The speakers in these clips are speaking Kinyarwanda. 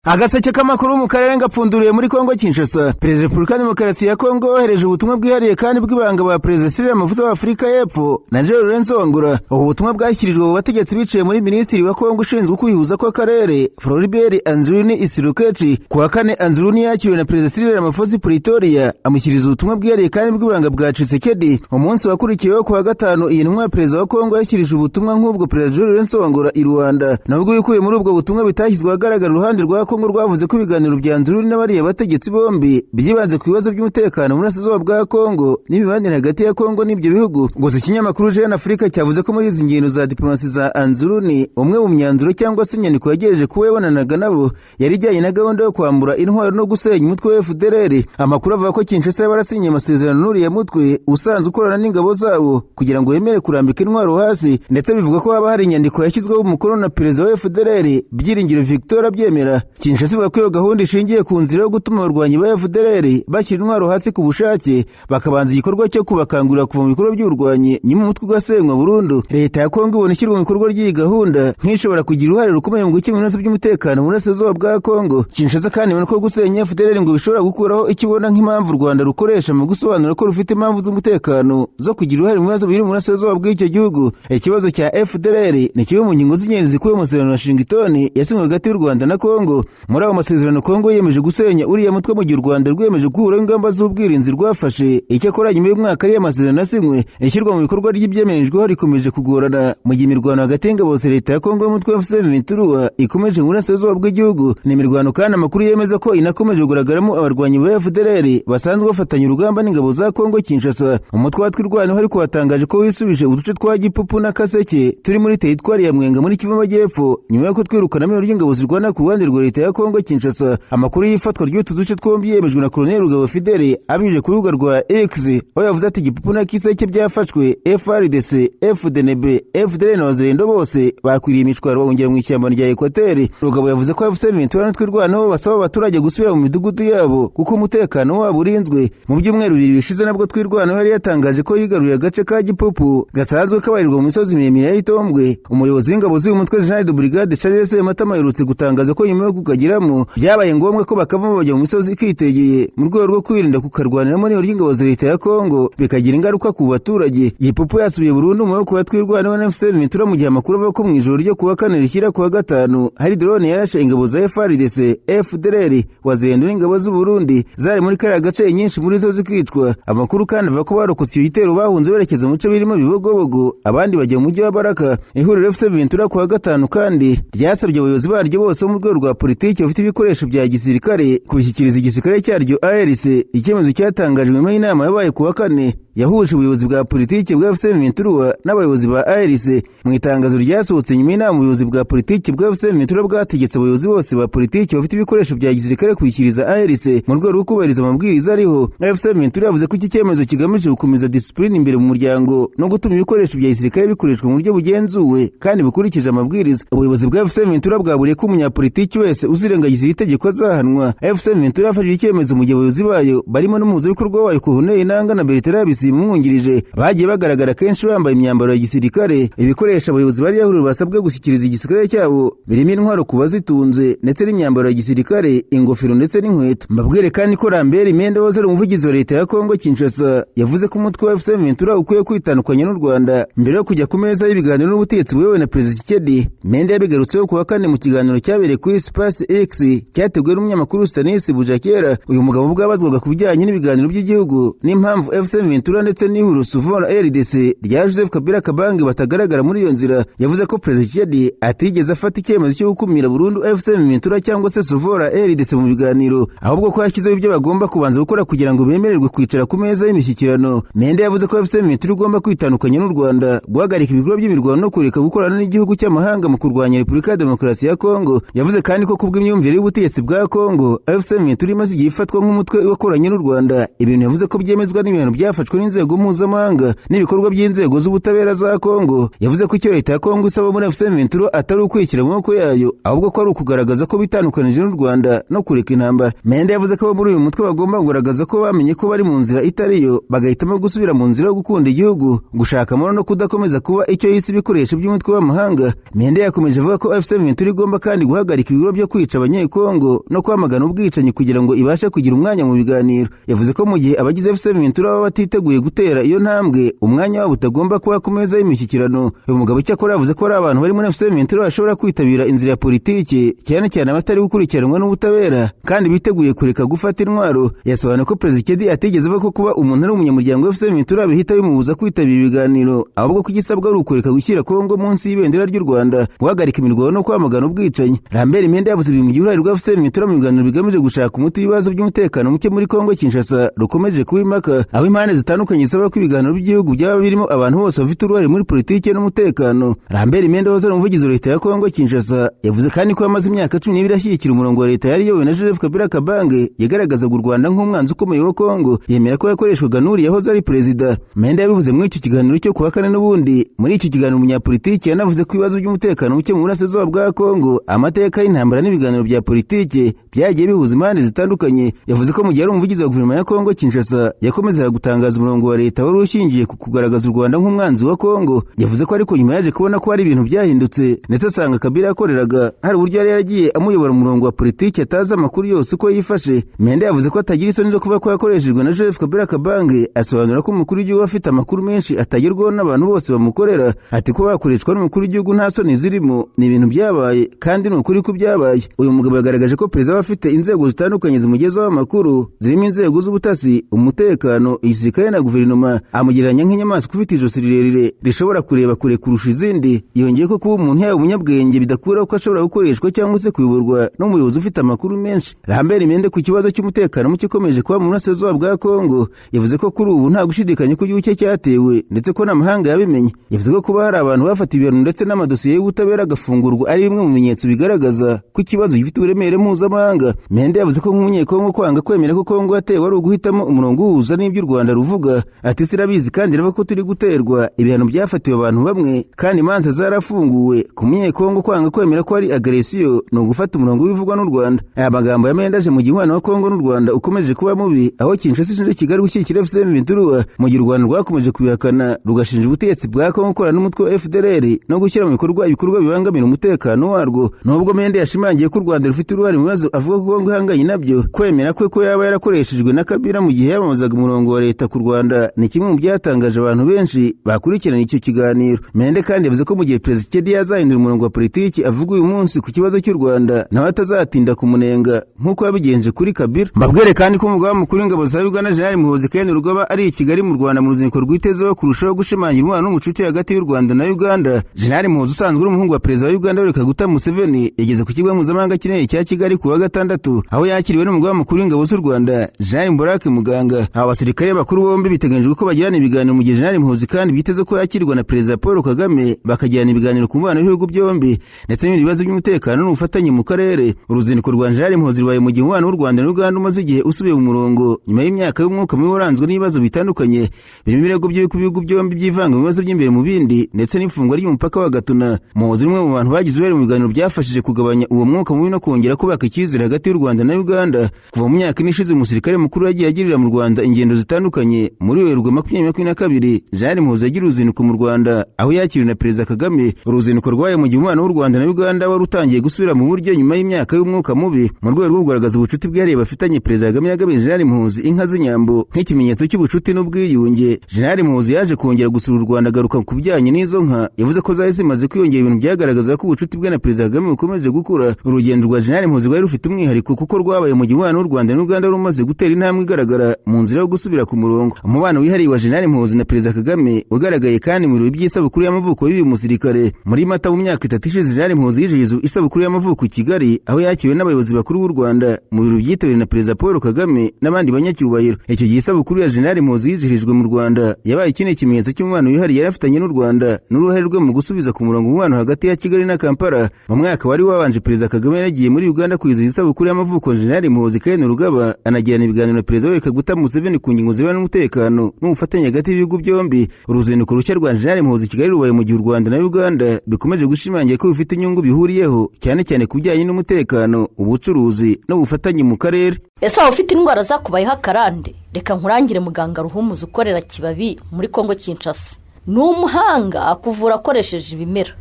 Agaseke k'amakuru mu karere ngapfunduriye muri Kongo Kinshasa. Perezida wa Repubulika ya Demokarasi ya Kongo yohereje ubutumwa bwihariye kandi bw'ibanga ba Perezida Cyril Ramaphosa wa Afurika y'Epfo na João Lourenço Wangura. Ubu butumwa bwashyikirijwe abo bategetsi biciye muri Minisitiri wa Kongo ushinzwe ukwihuza kw'akarere, Floribert Anzuluni Isirukechi. Ku wa kane, Anzuluni yakiriwe na Perezida Cyril Ramaphosa i Pretoria, amushyikiriza ubutumwa bwihariye kandi bw'ibanga bwa Tshisekedi. Umunsi wakurikiyeho, ku wa gatanu, iyi ntumwa ya perezida wa Kongo yashyikirije ubutumwa nk'ubwo Perezida João Lourenço Wangura i Luanda. Nubwo ibikubiye muri ubwo butumwa bitashyizwe ahagaragara, uruhande rwa Kongo rwavuze ko ibiganiro bya Anzuluni n'abariya bategetsi bombi byibanze ku bibazo by'umutekano mu burasirazuba bwa Kongo n'imibanire hagati ya Kongo n'ibyo bihugu. Gusa ikinyamakuru Jeune Afrique cyavuze ko muri izi ngendo za diplomasi za Anzuluni, umwe mu myanzuro cyangwa se inyandiko yagejeje kuba yabonanaga nabo yari ijyanye na gahunda yo kwambura intwaro no gusenya umutwe wa FDLR. Amakuru avuga ko Kinshasa yabarasinye amasezerano n'uriya mutwe usanzwe ukorana n'ingabo zabo kugira ngo wemere kurambika intwaro hasi, ndetse bivuga ko haba hari inyandiko yashyizweho umukono na perezida wa FDLR, Byiringiro Victor, abyemera. Kinshasa ivuga ko iyo gahunda ishingiye ku nzira yo gutuma abarwanyi ba FDLR bashyira intwaro hasi ku bushake, bakabanza igikorwa cyo kubakangurira kuva mu bikorwa by'uburwanyi, nyuma umutwe ugasenywa burundu. Leta ya Kongo ibona ishyirwa mu bikorwa ry'iyi gahunda nk'ishobora kugira uruhare rukomeye mu gukemura ibibazo by'umutekano mu burasirazuba bwa Kongo. Kinshasa kandi ibona ko gusenya FDLR ngo bishobora gukuraho icyo ibona nk'impamvu u Rwanda rukoresha mu gusobanura ko rufite impamvu z'umutekano zo kugira uruhare mu bibazo biri mu burasirazuba bw'icyo gihugu. Ikibazo cya FDLR ni kimwe mu ngingo z'ingenzi zikubiye mu masezerano ya Washington yasinywe hagati y'u Rwanda na Kongo. Muri ayo masezerano, Kongo yiyemeje gusenya uriya mutwe, mu gihe u Rwanda rwiyemeje gukuraho ingamba z'ubwirinzi rwafashe. Icyakora, nyuma y'umwaka ariya masezerano asinywe, ishyirwa mu bikorwa ry'ibyemerejweho rikomeje kugorana, mu gihe imirwano hagati y'ingabo za leta ya Kongo y'umutwe wa AFC M23 ikomeje mu burasirazuba bw'igihugu. Ni imirwano kandi amakuru yemeza ko inakomeje kugaragaramo abarwanyi ba FDLR basanzwe bafatanya urugamba n'ingabo za Kongo Kinshasa. Umutwe wa Twirwaneho ariko watangaje ko wisubije uduce twa Gipupu na Kaseke turi muri teritwari ya Mwenga muri Kivu Majyepfo, nyuma yo kutwirukanamo ry'ingabo zirwana ku ruhande rwa leta ya Kongo Kinshasa. Amakuru y'ifatwa ry'utu duce twombi yemejwe na Colonel Rugabo Fidele abinyujije ku rubuga rwa X, aho yavuze ati: "Gipupu na Kiseke byafashwe. FARDC, FDNB, FDLR na Wazalendo bose bakwiriye imishwaro, bahungira mu ishyamba rya Ekwateri." Rugabo yavuze ko AFC M23 na Twirwaneho basaba abaturage gusubira mu midugudu yabo kuko umutekano wabo urinzwe. Mu byumweru 2 bishize nabwo Twirwaneho yari yatangaje ko yigaruriye agace ka Gipupu gasanzwe kabarirwa mu misozi miremire ya Itombwe. Umuyobozi w'ingabo z'uyu mutwe, General de Brigade Charles Matama, aherutse gutangaza ko nyuma yo kukageramo byabaye ngombwa ko bakavamo bajya mu misozi ikitegeye, mu rwego rwo kwirinda kukarwaniramo n'iyo ry'ingabo za leta ya Kongo bikagira ingaruka ku baturage. Gipupu yasubiye burundu mu maboko ya Twirwaneho na AFC M23, mu gihe amakuru avuga ko mu ijoro ryo kuwa kane rishyira kuwa gatanu hari drone yarashe ingabo za FARDC, FDLR, Wazalendo n'ingabo z'u Burundi zari muri kariya gace, nyinshi muri zo zikicwa. Amakuru kandi avuga ko barokotse iyo gitero bahunze berekeza mu bice birimo Bibogobogo, abandi bajya mu mujyi wa Baraka. Ihuriro AFC M23 kuwa gatanu kandi ryasabye abayobozi baryo bose bo mu rwego rwa politiki bafite ibikoresho bya gisirikare kubishyikiriza igisirikare cyaryo ARC. Icyemezo cyatangajwe nyuma y'inama yabaye kuwa kane yahuje ubuyobozi bwa politiki bwa AFC M23 n'abayobozi ba ARC. Mu itangazo ryasohotse nyuma y'inama, ubuyobozi bwa politiki bwa AFC M23 bwategetse abayobozi bose ba politiki bafite ibikoresho bya gisirikare kubishyikiriza ARC mu rwego rwo kubahiriza amabwiriza ariho. AFC M23 yavuze ko iki cyemezo kigamije gukomeza discipline imbere mu muryango no gutuma ibikoresho bya gisirikare bikoreshwa mu buryo bugenzuwe kandi bukurikije amabwiriza. Ubuyobozi bwa AFC M23 bwaburiye ko umunyapolitiki wese uzirengagiza iri tegeko azahanwa. AFC M23 yafashe icyemezo mu gihe abayobozi bayo barimo n'umuhuzabikorwa wayo Corneille Nangaa na Bertrand Bisimwa umwungirije bagiye bagaragara kenshi bambaye imyambaro ya gisirikare. Ibikoresho abayobozi bari yahuriro basabwe gushyikiriza igisirikare cyabo birimo intwaro ku bazitunze, ndetse n'imyambaro ya gisirikare, ingofero ndetse n'inkweto. Mbabwire kandi ko Lambert Mende wahoze ari umuvugizi wa leta ya Kongo Kinshasa yavuze ko umutwe wa AFC M23 ukwiye kwitandukanya n'u Rwanda mbere yo kujya ku meza y'ibiganiro n'ubutegetsi buyobowe na Perezida Tshisekedi. Mende yabigarutseho ku wa kane mu kiganiro cyabereye kuri Space X cyateguwe n'umunyamakuru Stanis Bujakera. Uyu mugabo ubwo abazwaga ku bijyanye n'ibiganiro by'igihugu n'impamvu AFC M23 ndetse n'ihuriro Sauvons la RDC rya Joseph Kabila Kabange batagaragara muri iyo nzira, yavuze ko Perezida Tshisekedi atigeze afata icyemezo cyo gukumira burundu AFC M23 cyangwa se Sauvons la RDC mu biganiro, ahubwo ko yashyizeho ibyo bagomba kubanza gukora kugira ngo bemererwe kwicara ku meza y'imishyikirano. Mende yavuze ko AFC M23 igomba kwitandukanya n'u Rwanda, guhagarika ibikorwa by'imirwano no kureka gukorana n'igihugu cy'amahanga mu kurwanya Repubulika ya Demokarasi ya Kongo. Yavuze kandi ko kubw'imyumvire y'ubutegetsi bwa Kongo, AFC M23 imaze igihe ifatwa nk'umutwe wakoranye n'u Rwanda, ibintu yavuze ko byemezwa n'ibintu byafashwe. byafashwe n'inzego mpuzamahanga n'ibikorwa by'inzego z'ubutabera za Kongo. Yavuze ko icyo leta ya Kongo isaba muri AFC M23 atari ukwishyira mu maboko yayo, ahubwo ko ari ukugaragaza ko bitandukanije n'u Rwanda no kureka intambara. Mende yavuze ko muri uyu mutwe bagomba kugaragaza ko bamenye ko bari mu nzira itariyo, bagahitamo gusubira mu nzira yo gukunda igihugu, gushaka amahoro no kudakomeza kuba icyo yise ibikoresho by'umutwe w'amahanga. Mende yakomeje avuga ko AFC M23 igomba kandi guhagarika ibikorwa byo kwica abanyekongo no kwamagana ubwicanyi kugira ngo ibashe kugira umwanya mu biganiro. Yavuze ko mu gihe abagize AFC M23 baba batiteguye gutera iyo ntambwe, umwanya wabo utagomba kuba ku meza y'imishyikirano. Uyu mugabo icyakora yavuze ko ari abantu bari muri AFC M23 bashobora kwitabira inzira ya politiki, cyane cyane abatari gukurikiranwa n'ubutabera kandi biteguye kureka gufata intwaro. Yasobanuye ko Perezida Tshisekedi atigeze avuga ko kuba umuntu ari umunyamuryango wa AFC M23 bihita bimubuza kwitabira ibiganiro, ahubwo ko igisabwa ari ukureka gushyira Kongo munsi y'ibendera ry'u Rwanda, guhagarika imirwano no kwamagana ubwicanyi. Lambert Mende yavuze ibi mu gihe uruhare rwa AFC M23 mu biganiro bigamije gushaka umuti w'ibibazo by'umutekano muke muri Kongo Kinshasa rukomeje kuba impaka, aho impande zitandukanye zisaba ko ibiganiro by'igihugu byaba birimo abantu bose bafite uruhare muri politiki n'umutekano. Lambert Mende wahoze ari umuvugizi wa leta ya Kongo Kinshasa yavuze kandi ko yamaze imyaka 12 ashyigikira umurongo wa leta yari iyobowe na Joseph Kabila Kabange yagaragazaga u Rwanda nk'umwanzi ukomeye wa Kongo, yemera ko yakoreshwaga n'uriya yahoze ari perezida. Mende yabivuze muri icyo kiganiro cyo kuwa kane n'ubundi. Muri icyo kiganiro umunyapolitiki yanavuze ko ibibazo by'umutekano muke mu burasirazuba bwa Kongo, amateka y'intambara n'ibiganiro bya politiki byagiye bihuza impande zitandukanye. Yavuze ko mu gihe ari umuvugizi wa guverinoma ya Kongo Kinshasa yakomezaga gutangaza umurongo wa leta wari ushingiye ku kugaragaza u Rwanda nk'umwanzi wa Kongo. Yavuze ko ariko nyuma yaje kubona ko hari ibintu byahindutse, ndetse asanga Kabila yakoreraga hari uburyo yari yaragiye amuyobora umurongo wa politiki atazi amakuru yose uko yifashe. Mende yavuze ko atagira isoni zo kuvuga ko yakoreshejwe na Joseph Kabila Kabange, asobanura ko umukuru w'igihugu afite amakuru menshi atagerwaho n'abantu bose bamukorera. Ati ko bakoreshwa n'umukuru w'igihugu nta soni zirimo, ni ibintu byabaye kandi ni ukuri ko byabaye. Uyu mugabo yagaragaje ko perezida aba afite inzego zitandukanye zimugezaho amakuru, zirimo inzego z'ubutasi, umutekano, igisirikare na guverinoma, amugereranya nk'inyamaswa ifite ijosi rirerire rishobora kureba kure kurusha izindi. Yongeye ko kuba umuntu yaba umunyabwenge bidakuraho ko ashobora gukoreshwa cyangwa se kuyoborwa n'umuyobozi ufite amakuru menshi. Lambert Mende ku kibazo cy'umutekano muke ukomeje kuba mu burasirazuba bwa Kongo yavuze ko kuri ubu nta gushidikanya ko igihugu cye cyatewe, ndetse ko n'amahanga yabimenye. Yavuze ko kuba hari abantu bafatiwe ibihano ndetse n'amadosiye y'ubutabera agafungurwa ari bimwe mu bimenyetso bigaragaza ko ikibazo gifite uburemere mpuzamahanga. Mende yavuze ko nk'umunyekongo kwanga kwemera ko Kongo yatewe ari uguhitamo umurongo uhuza n'ibyo u Rwanda ruvuga. Ati isi irabizi kandi iravuga ko turi guterwa, ibihano byafatiwe abantu bamwe kandi imanza zarafunguwe. Ku munyekongo kwanga kwemera ko ari agresiyo ni ugufata umurongo w'ibivugwa n'u Rwanda. Aya magambo ya Mende aje mu gihe umubano wa Kongo n'u Rwanda ukomeje kuba mubi, aho Kinshasa ishinja Kigali gushyigikira AFC M23, mu gihe u Rwanda rwakomeje kubihakana rugashinja ubutegetsi bwa Kongo gukorana n'umutwe wa FDLR no gushyira mu bikorwa ibikorwa bibangamira umutekano warwo. Nubwo Mende yashimangiye ko u Rwanda rufite uruhare mu bibazo avuga ko Kongo ihanganye nabyo, kwemera kwe ko yaba yarakoreshejwe na Kabila mu gihe yamamazaga umurongo wa leta ku Rwanda ni kimwe mu byatangaje abantu benshi bakurikirana icyo kiganiro. Mende kandi yavuze ko mu gihe Perezida Tshisekedi yazahindura umurongo wa politiki avuga uyu munsi ku kibazo cy'u Rwanda, nawe atazatinda kumunenga nk'uko yabigenje kuri Kabila. Mbabwire kandi ko umugaba mukuru w'ingabo za Uganda General Muhoozi Kainerugaba ari i Kigali mu Rwanda mu ruzinduko rwitezeho kurushaho gushimangira umubano n'ubucuti hagati y'u Rwanda na Uganda. General Muhoozi usanzwe uri umuhungu wa perezida wa Uganda Yoweri Kaguta Museveni yageze ku kigo mpuzamahanga kinini cya Kigali ku wa gatandatu, aho yakiriwe n'umugaba mukuru w'ingabo z'u Rwanda General Mubarak Muganga. Aba basirikare bakuru bombi biteganyijwe ko bagirana ibiganiro mu gihe General Muhoozi kandi byiteze ko yakirwa na Perezida Paul Kagame, bakagirana ibiganiro ku mubano w'ibihugu byombi ndetse n'ibindi bibazo by'umutekano n'ubufatanye mu karere. Uruzinduko rwa General Muhoozi rubaye mu gihe umubano w'u Rwanda na Uganda umaze igihe usubiye mu murongo nyuma y'imyaka y'umwuka mubi waranzwe n'ibibazo bitandukanye birimo ibirego by'uko ibihugu byombi byivanga mu bibazo by'imbere mu bindi ndetse n'ifungwa ry'umupaka wa Gatuna. Muhoozi ni umwe mu bantu bagize uruhare mu biganiro byafashije kugabanya uwo mwuka mubi no kongera kubaka icyizere hagati y'u Rwanda na Uganda. Kuva mu myaka ine ishize umusirikare mukuru yagiye agirira mu Rwanda ingendo zitandukanye. Muri Werurwe 2022 General Muhoozi yagira uruzinduko mu Rwanda aho yakiriwe na Perezida Kagame. Uruzinduko rwaye mu gihe umubano w'u Rwanda na Uganda wari utangiye gusubira mu buryo nyuma y'imyaka y'umwuka mubi. Mu rwego rwo kugaragaza ubucuti bwihariye bafitanye, Perezida Kagame yagabiye General Muhoozi inka z'inyambo nk'ikimenyetso cy'ubucuti n'ubwiyunge. General Muhoozi yaje kongera gusura u Rwanda agaruka ku bijyanye n'izo nka, yavuze ko zari zimaze kwiyongera, ibintu byagaragaza ko ubucuti bwe na Perezida Kagame bukomeje gukura. Urugendo rwa General Muhoozi rwari rufite umwihariko kuko rwabaye mu gihe umubano w'u Rwanda na Uganda rumaze gutera intambwe igaragara mu nzira yo gusubira ku murongo. Umubano wihariye wa General Muhoozi na Perezida Kagame wagaragaye kandi mu birori by'isabukuru y'amavuko y'uyu musirikare. Muri Mata mu myaka 3 ishize General Muhoozi yijihije isabukuru y'amavuko i Kigali, aho yakiriwe n'abayobozi bakuru b'u Rwanda mu birori byitabiriwe na Perezida Paul Kagame n'abandi banyacyubahiro. Icyo gihe isabukuru ya General Muhoozi yizihijwe mu Rwanda yabaye ikindi kimenyetso cy'umubano wihariye yari afitanye n'u Rwanda n'uruhare rwe mu gusubiza ku murongo umubano hagati ya Kigali na Kampala. Mu mwaka wari wabanje Perezida Kagame yaragiye muri Uganda kwizihiza isabukuru y'amavuko General Muhoozi Kainerugaba, anagirana ibiganiro na Perezida Yoweri Kaguta Museveni ku ngingo zirebana n'umutekano. umutekano n'ubufatanye hagati y'ibihugu byombi. Uruzinduko rushya rwa Jenerali Muhoozi i Kigali rubaye mu gihe u Rwanda na Uganda bikomeje gushimangira ko bifite inyungu bihuriyeho, cyane cyane ku bijyanye n'umutekano, ubucuruzi n'ubufatanye mu karere. Ese waba ufite indwara zakubayeho akarande? Reka nkurangire muganga Ruhumuza ukorera Kibabi muri Kongo Kinshasa. Ni umuhanga, akuvura akoresheje ibimera.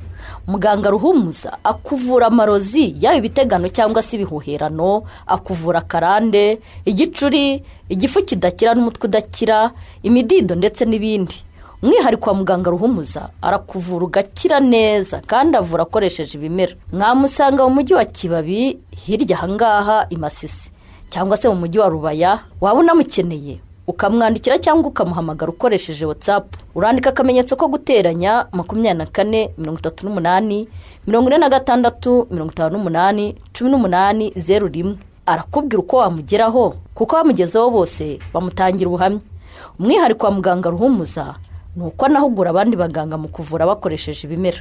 Muganga Ruhumuza akuvura amarozi, yaba ibitegano cyangwa se ibihuherano, akuvura akarande, igicuri, igifu kidakira n'umutwe udakira, imidido ndetse n'ibindi. Umwihariko wa muganga Ruhumuza, arakuvura ugakira neza kandi avura akoresheje ibimera. Mwamusanga mu mujyi wa Kibabi, hirya ahangaha i Masisi, cyangwa se mu mujyi wa Rubaya. Waba unamukeneye ukamwandikira cyangwa ukamuhamagara ukoresheje WhatsApp. Urandika akamenyetso ko guteranya 24 38 46 58 18 01. Arakubwira uko wamugeraho, kuko bamugezeho bose bamutangira ubuhamya. Umwihariko wa muganga Ruhumuza ni uko anahugura abandi baganga mu kuvura bakoresheje ibimera.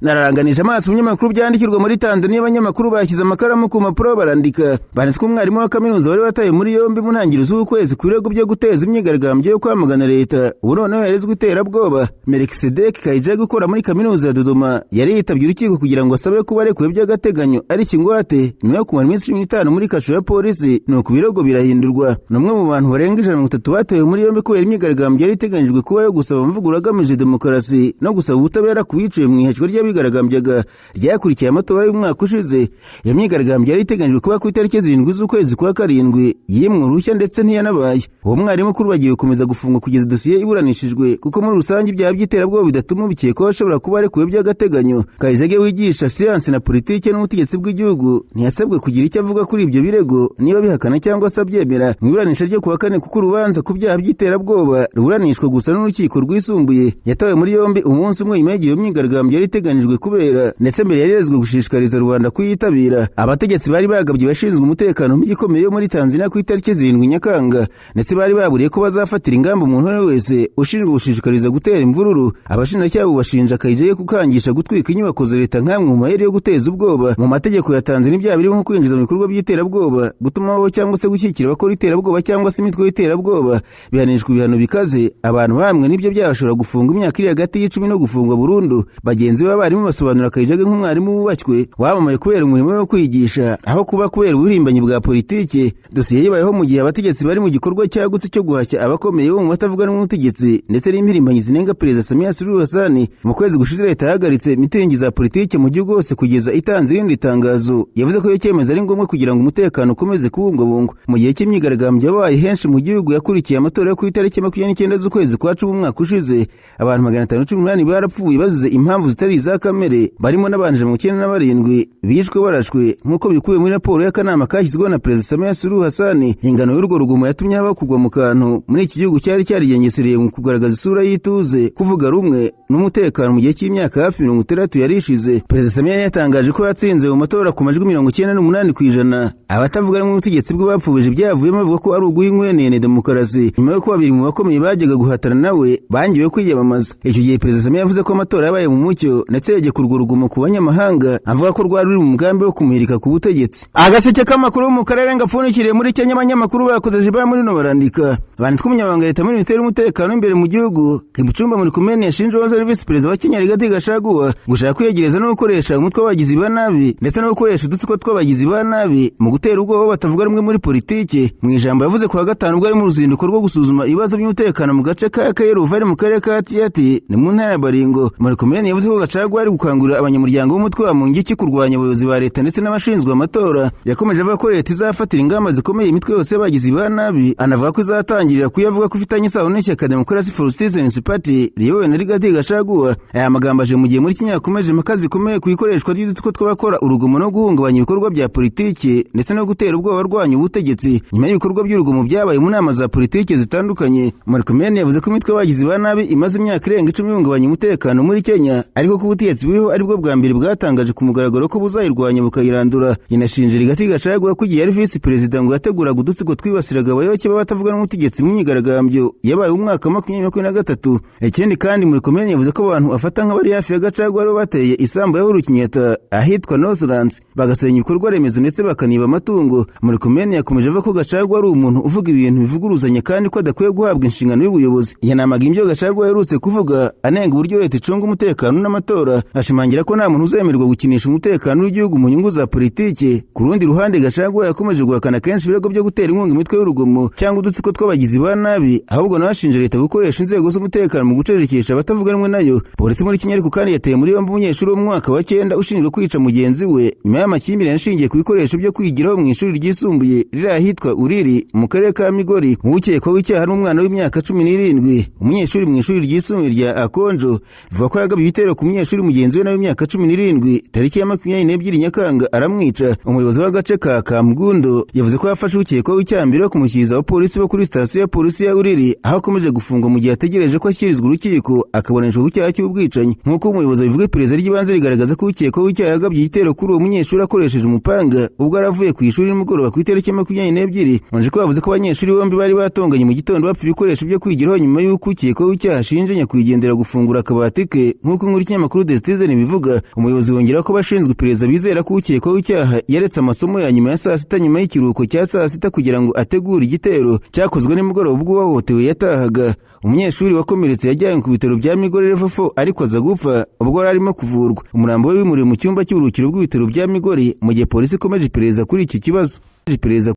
Nararanganije amaso umunyamakuru byandikirwa muri Tanzania. Abanyamakuru bashyize amakaramu ku mpapuro barandika. Banditswe umwarimu wa kaminuza wari wataye muri yombi mu ntangiriro z'ukwezi ku birego byo guteza imyigaragambyo yo kwamagana leta, ubu noneho yarezwe iterabwoba. Melkisedek Kaijage ukora muri kaminuza ya Dodoma yari yitabye urukiko kugira ngo asabe kuba arekuwe by'agateganyo ari kingwate, nyuma yo kumara iminsi 15 muri kasho ya polisi, nuko ibirego birahindurwa. Ni umwe mu bantu barenga 130 batewe muri yombi kubera imyigaragambyo yari iteganyijwe kuba yo gusaba amavugurura agamije demokarasi no gusaba ubutabera ku biciwe mu iheshwa ry'abigaragambyaga ryakurikiye amatora y'umwaka ushize. Iyo myigaragambyo yari iteganyijwe kuba ku itariki 7 z'ukwezi kwa karindwi, yimwe uruhushya ndetse ntiyanabaye. Uwo mwarimu kuri bagiye gukomeza gufungwa kugeza dosiye iburanishijwe, kuko muri rusange ibyaha by'iterabwoba bidatuma ubikekwaho ashobora kuba arekuwe by'agateganyo. Kayizege wigisha siyansi na politiki n'ubutegetsi bw'igihugu ntiyasabwe kugira icyo avuga kuri ibyo birego, niba bihakana cyangwa se abyemera, mu iburanisha ryo kuwa kane, kuko urubanza ku byaha by'iterabwoba ruburanishwa gusa n'urukiko rwisumbuye. Yatawe muri yombi umunsi umwe nyuma y'igihe iyo myigaragambyo yari iteganyijwe kubera, ndetse mbere yarezwe gushishikariza rubanda kuyitabira. Abategetsi bari bagabye bashinzwe umutekano mu ikomeye yo muri Tanzania ku itariki 7 Nyakanga, ndetse bari baburiye ko bazafatira ingamba umuntu uwo ari we wese ushinzwe gushishikariza gutera imvururu. Abashinjacyaha bashinja Kayigeye kukangisha gutwika inyubako za leta nk'amwe mu mayeri yo guteza ubwoba. Mu mategeko ya Tanzania, ibyaha birimo nko kwinjiza mu bikorwa by'iterabwoba, gutuma habaho cyangwa se gushyigikira abakora iterabwoba cyangwa se imitwe y'iterabwoba bihanishwa ibihano bikaze. Abantu bamwe n'ibyo byaha bashobora gufungwa imyaka iri hagati y'10 no gufungwa burundu. Bagenzi b'abarimu basobanura Kayijage nk'umwarimu wubashywe wamamaye kubera umurimo wo kwigisha aho kuba kubera uburimbanyi bwa politiki. Dosiye yibayeho mu gihe abategetsi bari mu gikorwa cyagutse cyo guhashya abakomeye bo mu batavuga n'ubutegetsi ndetse n'impirimbanyi zinenga Perezida Samia Suluhu Hassan. Mu kwezi gushize, leta yahagaritse mitingi za politiki mu gihugu hose kugeza itanze irindi tangazo. Yavuze ko iyo cyemezo ari ngombwa kugira ngo umutekano ukomeze kubungwabungwa mu gihe cy'imyigaragambyo yabaye henshi mu gihugu yakurikiye amatora yo ku itariki 29 z'ukwezi kwa 10 umwaka ushize. Abantu 518 barapfuye bazize impamvu zitari iza kamere, barimo n'abantu 197 bishwe barashwe, nk'uko bikubiye muri raporo y'akanama kashyizweho na Perezida Samia Suluhu Hassan. Ingano y'urwo rugomo yatumye habaho kugwa mu kantu muri iki gihugu cyari cyarigengesereye mu kugaragaza isura y'ituze, kuvuga rumwe n'umutekano mu gihe cy'imyaka hafi 60 yari ishize. Perezida Samia yari yatangaje ko yatsinze mu matora ku majwi 98%. Abatavuga rumwe n'ubutegetsi bwe bapfubije ibyavuyemo, bavuga ko ari uguha inkwenene demokarasi, nyuma y'uko babiri mu bakomeye bajyaga guhatana nawe bangiwe kwiyamamaza. Icyo gihe Perezida Samia yavuze ko amatora yabaye mu mucyo, ndetse yegeka urwo rugomo ku banyamahanga, avuga ko rwari ruri mu mugambi wo kumuhirika ku butegetsi. Agaseke k'amakuru mu karere ngapfundikiriye muri Kenya. Abanyamakuru bakoze ba muri no barandika. Banditswe umunyamabanga leta muri minisiteri y'umutekano imbere mu gihugu, Kipchumba Murkomen, yashinje uwahoze ari visi perezida wa Kenya Rigathi Gachagua gushaka kwiyegereza no gukoresha umutwe w'abagizi ba nabi, ndetse no gukoresha udutsiko tw'abagizi ba nabi mu gutera ubwoba batavuga rumwe muri politiki. Mu ijambo yavuze ku wa gatanu ubwo ari mu ruzinduko rwo gusuzuma ibibazo by'umutekano mu gace ka Keruva ari mu karere ka Tiaty, ni mu ntara ya Baringo, Murkomen yavuze ko Gachagua ari gukangurira abanyamuryango b'umutwe wa Mungiki kurwanya abayobozi ba leta ndetse n'abashinzwe amatora. Yakomeje avuga ko leta izafatira ingamba zikomeye imitwe yose y'abagizi ba nabi, anavuga ko izatangirira kuyavuga ko ifitanye isano n'ishyaka Democracy for Citizens Party riyobowe na Rigathi Gachagua. Aya magambo aje mu gihe muri Kenya hakomeje impaka zikomeye ku ikoreshwa ry'udutsiko tw'abakora urugomo no guhungabanya ibikorwa bya politiki ndetse no gutera ubwoba abarwanya ubutegetsi, nyuma y'ibikorwa by'urugomo byabaye mu nama za politiki zitandukanye. Murkomen yavuze ko imitwe y'abagizi ba nabi imaze imyaka irenga 10 ihungabanya umutekano muri Kenya, ariko ko ubutegetsi buriho aribwo bwa mbere bwatangaje ku mugaragaro ko buzayirwanya bukayirandura. Yanashinje Rigathi Gachagua ko igihe yari visi perezida ngo yateguraga udutsiko twibasiraga abayoboke b'abatavuga n'ubutegetsi. ubutegetsi mu myigaragambyo yabaye umwaka wa 2023. Ikindi kandi, Murkomen yavuze ko abantu afata nk'abari hafi ya Gachagua aribo bateye isambu ya Uhuru Kenyatta ahitwa Northlands, bagasenya ibikorwa remezo ndetse bakaniba amatungo. Murkomen yakomeje avuga ko Gachagua ari umuntu uvuga ibintu bivuguruzanya kandi ko adakwiye guhabwa inshingano y'ubuyobozi. Yanamaga ibyo Gachagua aherutse kuvuga anenga uburyo leta icunga umutekano n'amatora, ashimangira ko nta muntu uzemerwa gukinisha umutekano w'igihugu mu nyungu za politiki. Ku rundi ruhande, Gachagua yakomeje guhakana kenshi ibirego byo gutera inkunga imitwe y'urugomo cyangwa udutsiko tw'abagizi ba nabi, ahubwo nawe ashinja leta gukoresha inzego z'umutekano mu gucecekesha abatavuga rumwe nayo. Polisi muri Kenya ariko kandi yateye muri yombi umunyeshuri wo mu mwaka wa 9 ushinjwa kwica mugenzi we nyuma y'amakimbirane ashingiye ku bikoresho byo kwigiraho mu ishuri ryisumbuye riri ahitwa Uriri mu karere ka Migori. Ukekwaho icyaha n'umwana w'imyaka 17, umunyeshuri mu ishuri ryisumbuye rya Akonjo, bivuga ko yagabye ibitero ku munyeshuri mugenzi we nawe w'imyaka 17 tariki ya 22 Nyakanga, aramwica. Umuyobozi w'agace ka Kamgundo yavuze ko yafashe ukekwaho icyaha mbere yo kumushyikiriza abapolisi bo kuri sitasiyo ya polisi ya Uriri, aho akomeje gufungwa mu gihe ategereje ko ashyikirizwa urukiko akaburanishwa ku cyaha cy'ubwicanyi. Nk'uko umuyobozi abivuga, iperereza ry'ibanze rigaragaza ko ukekwaho icyaha yagabye igitero kuri uwo munyeshuri akoresheje umupanga ubwo yari avuye ku ishuri nimugoroba ku itariki ya 22. Wanjiko yavuze ko abanyeshuri bombi bari batonganye mu gitondo bapfa ibikoresho byo kwigiraho, nyuma y'uko ukekwaho icyaha ashinje nyakwigendera gufungura akabati ke, nk'uko inkuru y'ikinyamakuru The Citizen ibivuga. Umuyobozi wongera ko abashinzwe iperereza bizera ko ukekwaho icyaha yaretse amasomo ya nyuma ya saa sita, nyuma y'ikiruhuko cya saa sita, kugira ngo ategure igitero cyakozwe nimugoroba ubwo uwahohotewe yatahaga. Umunyeshuri wakomeretse yajyanywe ku bitaro bya Migori Level 4, ariko aza gupfa ubwo yari arimo kuvurwa. Umurambo we wimuriwe mu cyumba cy'uburuhukiro bw'ibitaro bya Migori mu gihe polisi ikomeje iperereza kuri iki kibazo. Iperereza.